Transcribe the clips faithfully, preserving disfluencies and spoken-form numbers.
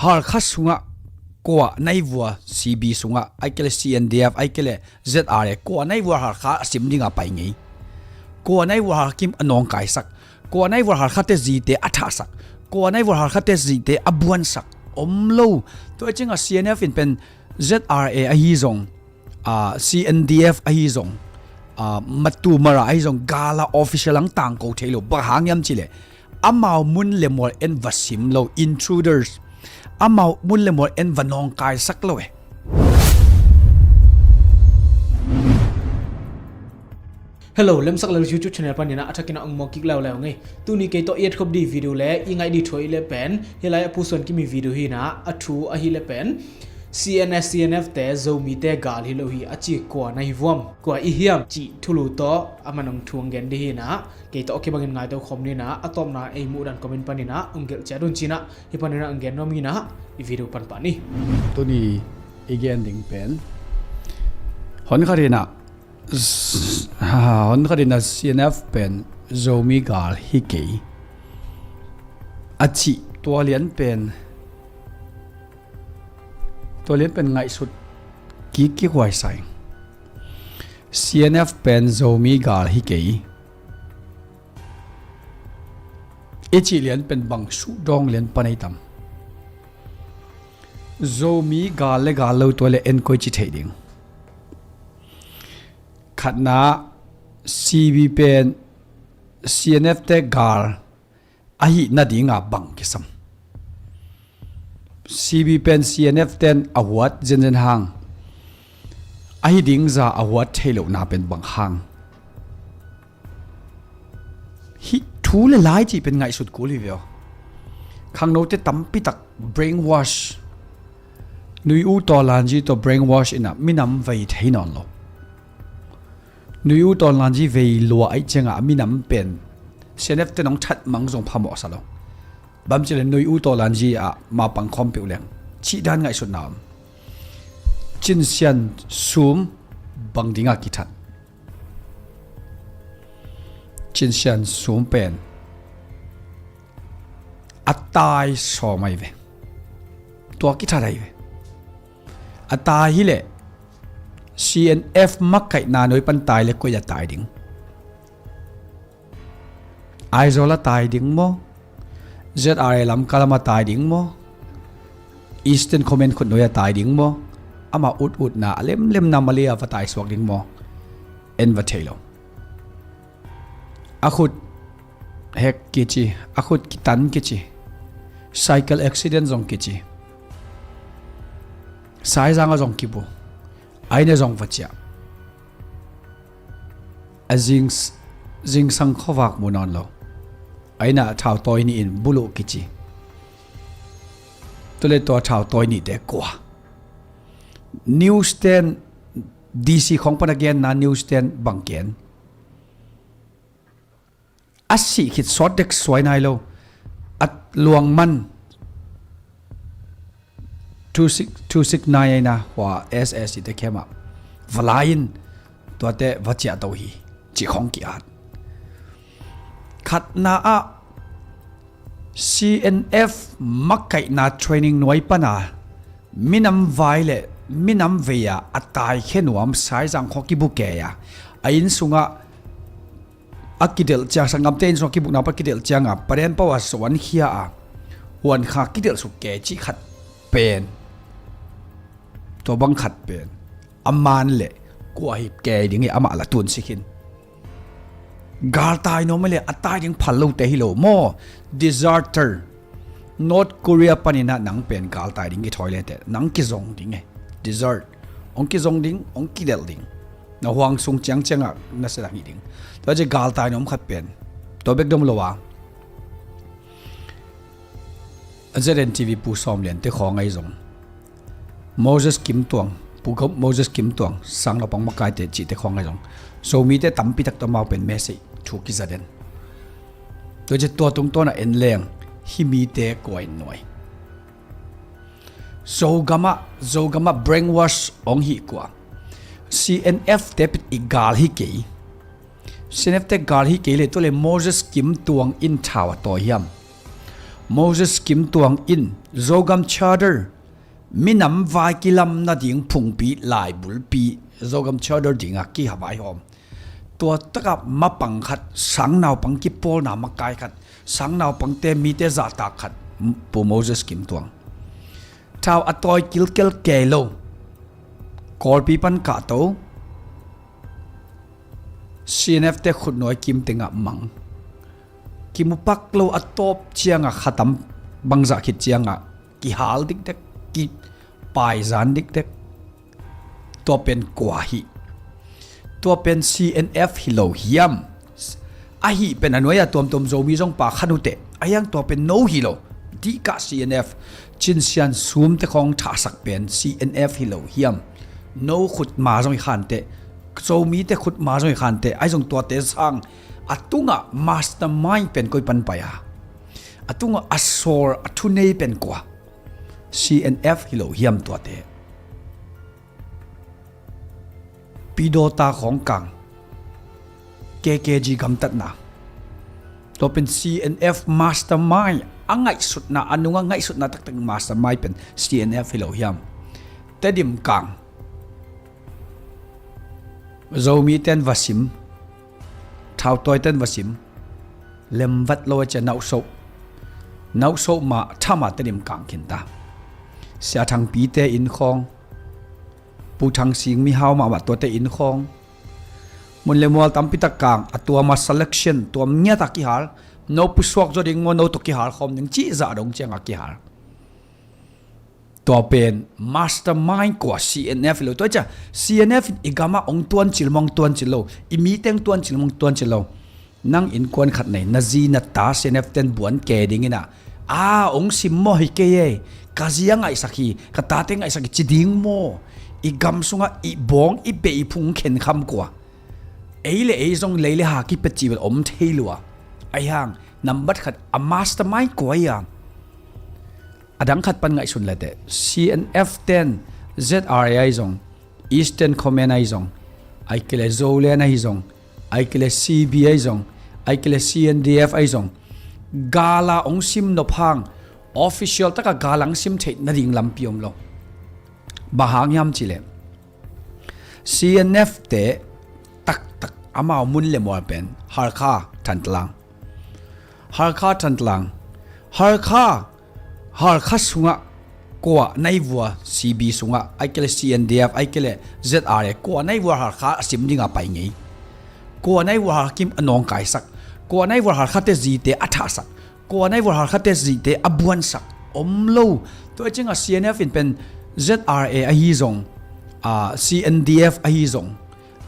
Halkha sungah kua naivua C B sungah, ai kele C N D F, ai kele Z R A, kua naivua Halkha a sim dingah pai ngei. Kua naivua Halkha kim a nawngkaisak. Kua naivua Halkhate zite a thahsak. Kua naivua Halkhate zite a buansak. Om lo. Tua i cingah C N F in pen Z R A ahi zong, ah, C N D F ahi zong, ah, matu mara ahi zong, gala official ang tangko thei lo. Bang hang hiam cileh, amau mun le mual en va sim lo, intruders. Amau mun le mual en va nawngkaisak lo e. Hello, Lemsak Lal YouTube channel panina a thakin a ong mawk kik leuleu ngei. Tuni kei tawh i etkhop dih video le i ngaih dih thu ahih le pen, hilai a pusuan kimi video hina, a thu ahih le pen, C N S, C N F te Zomite gal hi lo hi a ci kua na hi vuam, kua i hiam cih thulu tawh a man ong thu ong gen dih hina, kei tawh kibangin ngaito khawm nina, a tawpna ei muhdan comment panina ong gelh ciat un cina, hi panina ong gen nuam hina, i video pan pah ni. Tuni i gen ding pen, hon khat hina, Z-, ha, hon khat in a C N F pen Zomi gal hi kei a cih tua lian pen, tua lian pen ngaihsut kik kik huai sa ing. C N F pen Zomi gal hi kei i cih lian pen bang suhdawng lian pan ei tam? Zomi gal le gal lo tua le en koi ci thei ding? Khatna, C B pen C N F te gal ahih nadinga bang kisam? C B pen C N F ten a huat zenzen hang, ahi ding za a huat thei lohna pen bang hang? Hih thu le lai cih pen ngaihsut kul hi ve aw. Khangnote tampi tak brainwash, Nui U Taw Lan Zi tawh brainwash ina minam vei thei nawn lo. Nui U Taw Lan Zi vei lua ahih ciangah a minam pen C N F te nong that mang zong phamawh sa lo. Bang ci le Nui U Taw Lan Zi ah ma pang khawm peuh leng cih dan ngaihsutna om. Cin Sian Sum bang dinga kithat? Cin Sian Sum pen a tai sawm ahi ve. Tua kithat ahi ve. A tai hileh C N F makaihna nuai pan tai le koi a tai ding? Aizawl a tai ding maw? Z R A Lamka lam a tai ding maw? Eastern Command khut nuai a tai ding maw? Amah ut utna a lemlemna Malay a va tai suak ding maw? En va thei lo. A khut hek kici, a khut kitan kici, cycle accident zong kici, Saizang ah zong kibu, a inn ah zong va ciah. A zing, zingsang khuavak mu nawn lo. A inn ah thautawi nih in buluh kici. Tua le tua thautawi nihte kua? News ten, D C khawng pan a genna news ten bang gen? A sih khit sawt dek suai nai lo. A luang man two six, two six nine aina hua S S te khem ah va lai in tuate va ciah to hi, cih khawng ki-at. Khatna ah C N F makaihna training nuai pana minam vai le minam vei a a taikhia nuam Saizang khua kibu kei a, a inn sungah a kidelh ciang, sanggamte inn sungah kibukna pa kidelh cianga paden pau a suan khia a, huan kha kidelh suk kei cih khat pen, tua bang khat pen a man le kua hi kei ding hi, amah la tun sik hin. Galtai nuam le a tai ding phal lote hi lo maw? Deserter. North Korea paninah nang pen galtai ding kithawi lete nang kizong ding e. Desert. Hong kizong ding, hong kidelh ding. Na huang sung ciangciangah na sedang hi ding. Tua ci galtai nuam khat pen, tua bek dom lo a, Z N T V Pu Sawm Lian te khawng ahi zong, Moses Kim Tuang, Pu Gop Moses Kim Tuang, sang lo pang makaite cihte khawng ahi zong, Zomite tampi tak tawh amau pen message thu kiza den. Tua ci tua tungtawnah en leng hih mite kua in nuai? Zogamah, Zogamah brainwash hong hih kua? C N F te pit i gal hi kei. C N F te gal hi kei le tua le Moses Kim Tuang in thau a tawi hiam? Moses Kim Tuang in Zogam Charter, minam vai kilam nading phungpi, laibulpi, Zogam Charter dinga kihavaihawm. Tua takah mapang khat, sangnaupang kipawlna makai khat, sangnaupangte mite zahtak khat, Pu Moses Kim Tuang. Thau a tawi kilkel kei lo, Kawlpi pan kahto, C N F te khutnuai kim tengah mang. Kimupak lo a tawp ciangah khatam bangzah khit ciangah kihal dikdek, kipaizan dikdek. Tua pen kua hi? Tua pen C N F hi lo hiam? Ahi pen a nuai-a tuamtuam Zomi zong pa khan uh teh, a hiang tua pen no hi lo. Dihkah C N F, Cin Sian Sum te khawng thahsak pen C N F hi lo hiam? No khutma zong hi khan teh, Zomi te khutma zong hi khan teh, ahi zong tuate sang a tungah mastermind pen koi pan pai a, a tungah a sawl a thunei pen kua? C N F hi lo hiam tuate? Pidawta khawng kang, K K G gamtatna, tua pen C N F mastermind, a ngaihsutna, a nunga ngaihsutna taktak mastermind pen C N F hi lo hiam? Tedim kang, Zomi ten va sim, thautawi ten va sim, lemvat lo a cia nauhsoh, nauhsoh mah thama Tedim kang khinta. Sia Thangpi te inn khawng, Pu Thang Sing mihau mahmah tuate inn khawng, mun le mual tampitak kang, a tuama selection, tuam ngiata kihal, no pusuak zaw ding maw, no tawh kihal khawm ding cih zah dong ciangah kihal. Tua pen mastermind kua? C N F hi lo. Tua cia C N F in i gamah ong tuancil mong tuancil lo, i miteng tuancil mong tuancil lo. Nang innkuan khat nei, na zi na ta C N F ten buan ke dingin ah, a ong sim maw hi kei ei, ka zi a ngaihsak hi, ka tate ngaihsak hi ci ding maw? I gam sungah i bawng i beh i phung khenkham kua? Ei le ei zong lei le ha kipet cih bel om thei lua. Ahi hang nambat khat a mastermind kua ia? A dang khat pan ngaihsun leteh, C N F ten Z R A ahi zong, Eastern Command ahi zong, ahi kei le Zoland ahi zong, ahi kei le C B ahi zong, ahi kei le C N D F ahi zong, gala ong sim nop hang, official taka gala ong sim theih nading lampi om lo. Bang hang hiam cihleh, C N F te taktak amau mun le mual pen Hakha, Thantlang. Hakha, Thantlang. Hakha, Hakha sungah kua nai vua, C B sungah, ahi kei le C N D F, ahi kei le Z R A, kua nai vua Hakha a sim dinga pai ngei? Kua nai vua Hakha kim a nawngkaisak? Kua nai vua Hakha te zite a thahsak? Kua nai vua Hakha te zite a buansak? Om lo. Tua ciangah C N F in pen Z R A ahi zong, ah, C N D F ahi zong,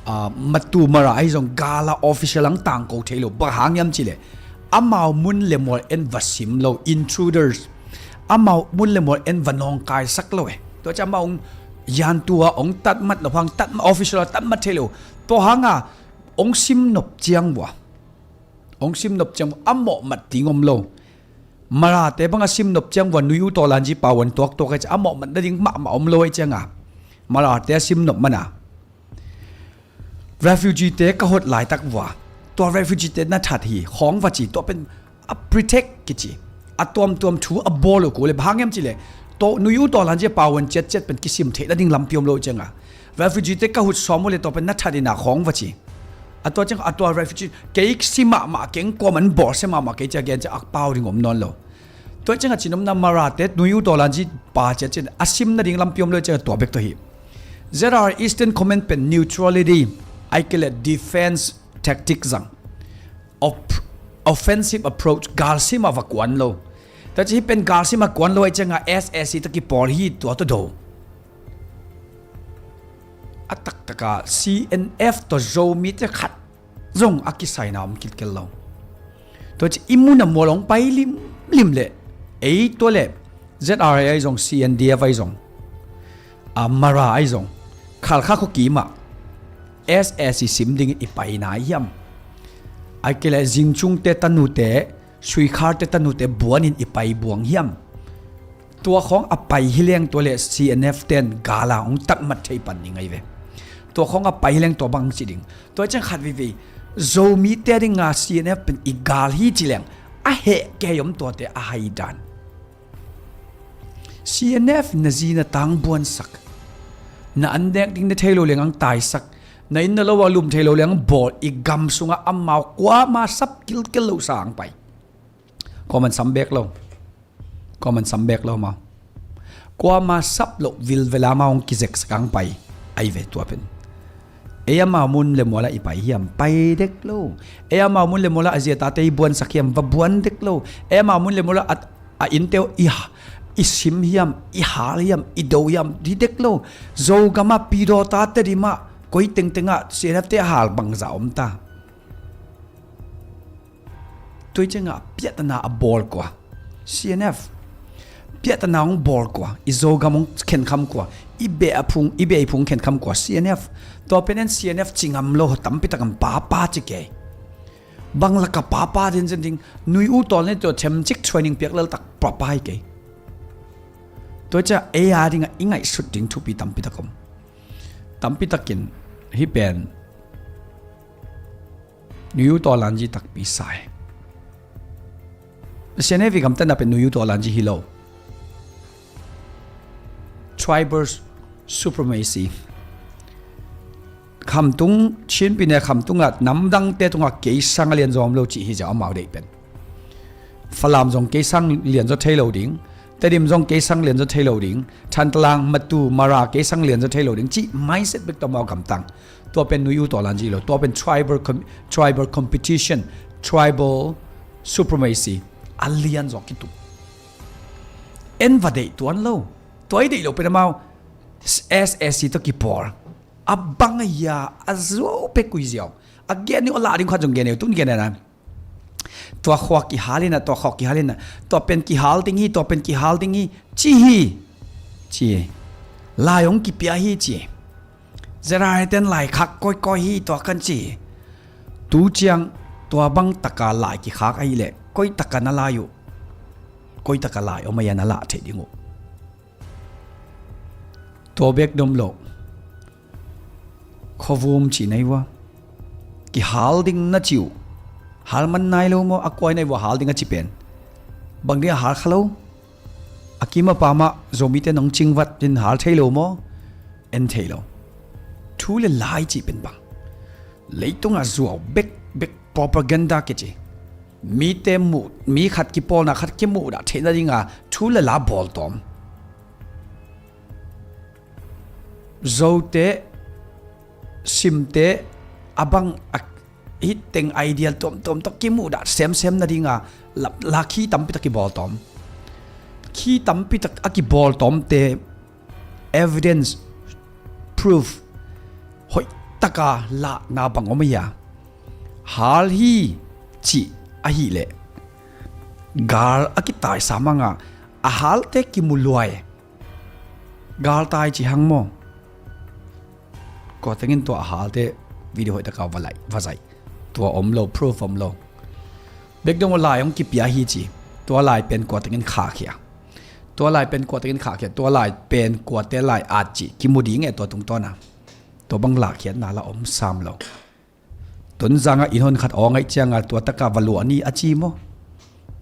ah, Matu Mara ahi zong gala official ang tangko thei lo. Bang hang hiam cihleh, amau mun le mual en va sim lo, intruders. Amau mun le mual en va nawngkaisak lo eh. Tua ciah amau ong yantua ong tatmat nop hang, tatmat official a tatmat thei lo. Tua hanga ong sim nop ciang vua, ong sim nop ciang vua a mawhmat ding om lo. Marate banga sim nop ciang vua nui u tawlanci pauan tuaktuak ahi ciah a mawhmat nading mahmah om lo ahi cianga, Marate a sim nop mana refugee te ka hot laitak vua, tua refugee te na that hi khawng va ci, tua pen a protect kici, a tuamtuam thu a bawl uh kule. Bang hang hiam cihleh, tua nui u tawlanci a pauan ciatciat pen kisim theih nading lampi om lo cianga, refugee te ka hut sawm uh le tua pen na that ina khawng va ci. A tua ciang a tua refugee kei si mahmah keng, kuaman bawlsia mahmah kei cia gen cia a pau ding om nawn lo. Tua cianga cinopna Marate nui u tawlanci pa cia cin a sim nading lampi om lo cianga tua bek tua hi. Z R A Eastern Command pen neutrality, ahi kei le defense tactic zang. Op-, offensive approach, galsim a va kuan lo. Tua ci hi pen galsim a kuan lo ahi cianga S A C tawh kipawl hi, tua tawh do. A taktaka C N F tawh Zomite khat zong a kisaina om kilkel lo. Tua ci i muna mual ong pai limlim leh, ei tua le Z R A ahi zong, C N D F ahi zong, a Mara ahi zong, Khalkha khuakimah S A C sim dingin i paina hiam? Ahi kei le Zingchungte tanute, Suikhalte tanute buanin i pai buang hiam? Tua khawng a pai hileng tua le C N F ten gala ong takmat thei pan ding ahi ve. Tua khawng a pai hileng tua bang ci ding? Tua ciang khat veivei Zomite dinga C N F pen i gal hi cileng, a heh kei om tuate a hai dan. C N F na zi na tang buansak, na an nek ding na thei lo leng ang taisak, na inn na lo a lum thei lo leng bawl, i gam sungah amau kuama sap kilkel lo sang pai. Kuaman sam bek lo. Kuaman sam bek lo mau. Kuama sap lo vilvela mau hong kizeksak ang pai. Ai ve tua pen. Ei amau mun le muala i pai hiam, pai dek lo. Ei amau mun le muala a zi a tate i buansak hiam, va buan dek lo. Ei amau mun le muala a, a innte uh i ha, i sim hiam, i hal hiam, i do hiam, hi dek lo. Zogam a pidaw tate di mah, koi tengteng ah C N F te a hal bangza om ta. Tua ciangah piahtana a bawl kua? C N F. Piahtana hong bawl kua? I Zogam hong khenkham kua? I beh a phung, i beh i phung khenkham kua? C N F. Tua pen en C N F ci ngam lo, tampi tak an papa ci kei. Bang laka papa zenzen ding, nui u tawl ni tua themcik training piak lel tak papa hi kei. Tua cia ei a dingah i ngaihsut ding thupi tampi tak om. Tampi takin hih pen Nuyu tawlanji takpi sai. Sian heavy gamtatna pen nuyu tawlanji hi lo. Tribal supremacy. Khamtung, Chin pine khamtungah namdangte tungah kei sang a lianzaw om lo cih hi ziau amau deih pen. Falam zong kei sang lianzaw thei lo ding. Tedim zong kei sang lianzaw thei lo ding. Thantlang, Matu, Mara kei sang lianzaw thei lo ding cih mindset bek tawh amau gamtang. Tua pen nuyu tawlanji lo. Tua pen tribal com-, tribal competition, tribal supremacy a lianzaw kituk. En va deih tuan lo. Tua i deih lo pen amau S S C tawh kipawl. A bang a hia a zuau pek uh hi ziau. A gen uh a lah ding khat zong gen uh, tun gen uh na. Tua khua kihal in a, tua khua kihal in a, tua pen kihal ding hi, tua pen kihal ding hi, ci hi. Ci hi. Lai hong kipia hi ci. Zeraiten lai khak kawikawi hi tua kan ci hi. Tu ciang tua bang taka lai kikhak ahih leh koi taka na lai uh, koi taka lai om a hia na lah theih ding uh. Tua bek dom lo. Khuavum ci nai vua. Kihal ding na ci uh. Hal man nai lo maw, a kuai nai vua hal ding a ci pen. Bang ding a hal kha lo. A kim a pam ah Zomite nong cingvat in hal thei lo maw. En thei lo. Thu le lai ci pen bang. Leitungah zuau bek bek propaganda kici. Mite muh, mi khat kipawlna khat kimuhdah theihna dinga thu le la bawl tawm. Zote, Simte, a bang a hih teng idea tuamtuam tawh kimuhdah semsem nadinga la, la khi tampi tak kibawl tawm. Khi tampi tak a kibawl tawmte evidence, proof, hoih taka lahna bang om a hia? Hal hi cih ahih leh gal a kitaisa manga a halte kimu luai. Galtai ci hang maw? Kua tengin tua a halte video hoih taka va laih, va zaih. Tua om lo, proof om lo. Bek dong lai hong kipia hi ci. Tua lai pen kua tengin khahkhia. Tua lai pen kua tengin khahkhia. Tua lai pen kuate lai at ci. Kimu ding e tua tungtawna. Tua bang lahkhiatna la om sam lo. Tonzang ah inn hon khat aw ngaih cianga tua taka va luah ni a ci maw?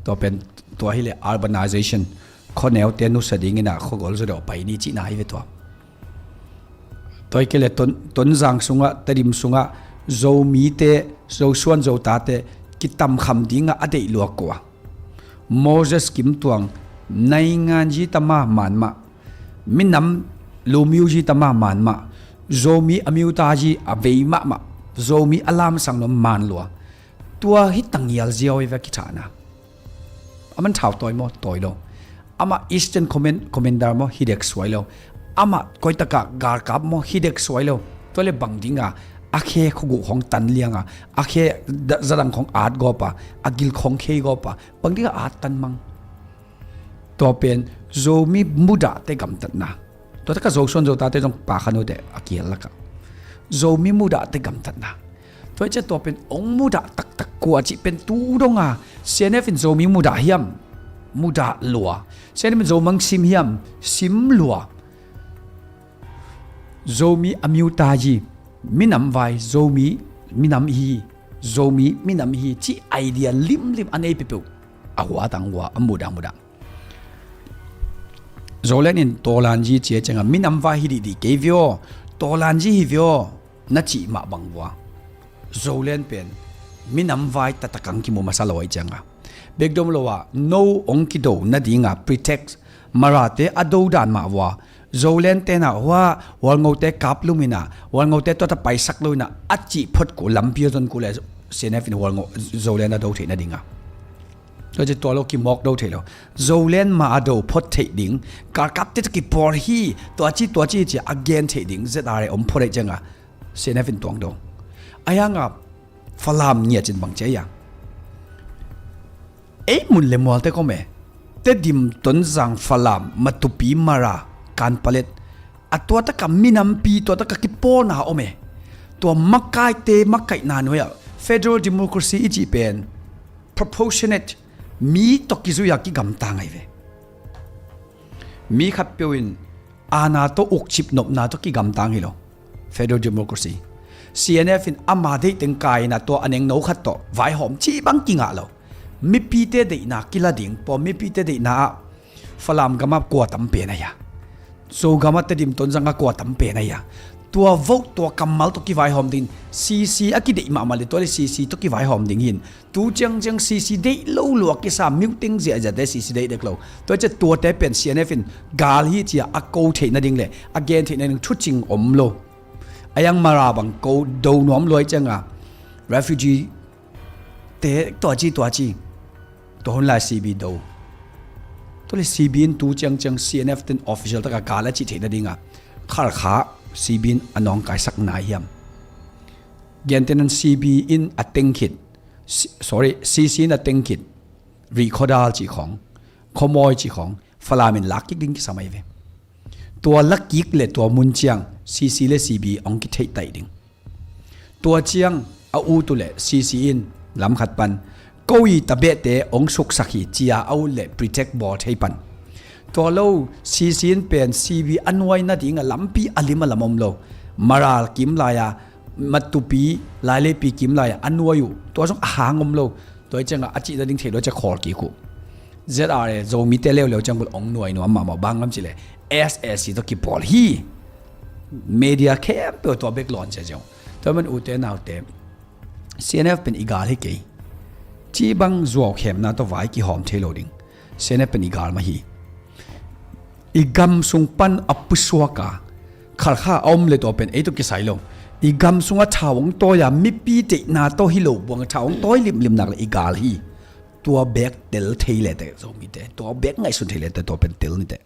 Tua pen tua hileh urbanization, khuaneute nusia dingin ah khuagol zaw deuh pai ni cihna hi ve tua. Tua hi kei leh Ton, Tonzang sungah, Tedim sungah Zomite, Zosuan Zotate kitamkham dingah a deih luak kua? Moses Kim Tuang, naingan zi tama man mah, minam lumiu zi tama man mah, Zomi a miu ta zi a vei mahmah, Zomi a lamsang nuam man lua. Tua hi tangial ziau i ve kithahna. A man thau tawi maw? Tawi lo. Amah Eastern Command, Commander maw? Hi dek suai lo. Amah koitakah galkap maw? Hi dek suai lo. Tua le bang dinga a khe khuaguh khong tan lianga, a khe da-, zadang khong at gawpa, a gil khong khei gawpa, bang dinga at tan mang. Tua pen Zomi mudahte gamtatna. Tua taka Zosuan Zotate zong pakhan uhte a kihel laka Zomi mudahte gamtatna. Tua hi cia tua pen ong mudah taktak kua cih pen tu donga C N F in Zomi mudah hiam? Mudah lua. C N F in Zomang sim hiam? Sim lua. Zomi a miu ta hi, minam vai, Zomi minam hi, Zomi minam hi cih idea limlim a nei peuhpeuh. A hua tang hua, a mudah mudah. Zoland in Tawlanji ci a ciangah minam vai hi dihdih kei vio, Tawlanji hi vio na cih mah bang vua. Zoland pen minam vai taktak ang kimu masa lo ahi ciangah, bek dom lo ah no ong kido nadinga pretext Marate a do dan mah vua. Zoland tenah hua Hualngote kaplum inah, Hualngote tuata paisak lo inah a cih phot ku lampi a zon ku le C N F in Hualngo Zoland a do theih nadinga. Tua ci tua lo kimawk do thei lo. Zoland ma a do phot theih ding, karkap te kipawl hi, tua ci tua ci ci a gen theih ding Z R A om phot ahi cianga C N F in tuang do. A hianga Falam ngiat cin bang ci a hiang. Ei mun le mual te kome, Tedim, Tonzang, Falam, Matupi, Mara, Kanpalet, a tua taka minampi, tua taka kipawlna om e. Tua makaite makaihna nuai ah federal democracy i cih pen proportionate, mi tawh kizui a kigamta ngai ve. Mi khatpeuh in aana tawh ukcip nopna tawh kigamtang hi lo. Federal democracy, C N F in ama deih teng kaina tua a nengno khat tawh vaihawm cih bang kingah lo. Mipite deihna kila ding pawh, mipite deihna ah Falam gamah kua tam pen ahi a, Zogamah Tedim Tonzangah kua tam pen ahi a, tua vote tua kammal tawh kivaihawm ding, C C a kideih mahmah le tua le C C tawh kivaihawm ding hin. Tu ciangciang C C deih lo lua kisa, miuteng ziahziahte C C deih dek lo. Tua cia tuate pen C N F in gal hi cia a ko theih nading le a gen theih nading thucing om lo. A yang Mara bang ko do nuam luai cianga refugee te tuaci tuaci tua hun lai C B do. Tua le C B in tu ciangciang C N F ten official taka gal a cih theih nadinga Khalkha C B in a nawngkaisak nai hiam? Gentehnan C B in a teng khit, sorry, C C in a teng khit, Rihkhawdal cih khawng, Khawmawi cih khawng Falam in lak kik ding kisam ahi ve. Tua lak kik le tua mun ciang C C le C B hong kitheih taih ding. Tua ciang a ut uh le C C in lamkhat pan ko i tabehte hong suksak hi cia a ut le protect bawl thei pan. Tua lo C C in pen C B a nuai nadinga lampi a lim a lam om lo. Maral kim lai-a, Matupi, Laileipi kim lai-a a nuai uh tua zong a hang om lo. Tua i cianga a cih nading thei lo cia khawl kik uh. Z R A Zomite leuleu ciang bul hong nuai nuam mahmah bang ngam cih le S A C tawh kipawl hi. Media khempeuh tua bek lawn cia ziau. Tua man ute naute, C N F pen i gal hi kei. Cih bang zuau khemna tawh vai kihawm thei lo ding. C N F pen i gal mah hi. I gam sung pan a pusuak a Khalkha a om le tua pen ei tawh kisai lo. I gam sungah thau hong tawi a mipi deihna tawh hi lo buang thau hong tawi limlim nak le i gal hi. Tua bek tel thei le teh Zomite, tua bek ngaihsun thei le teh tua pen tel ni teh.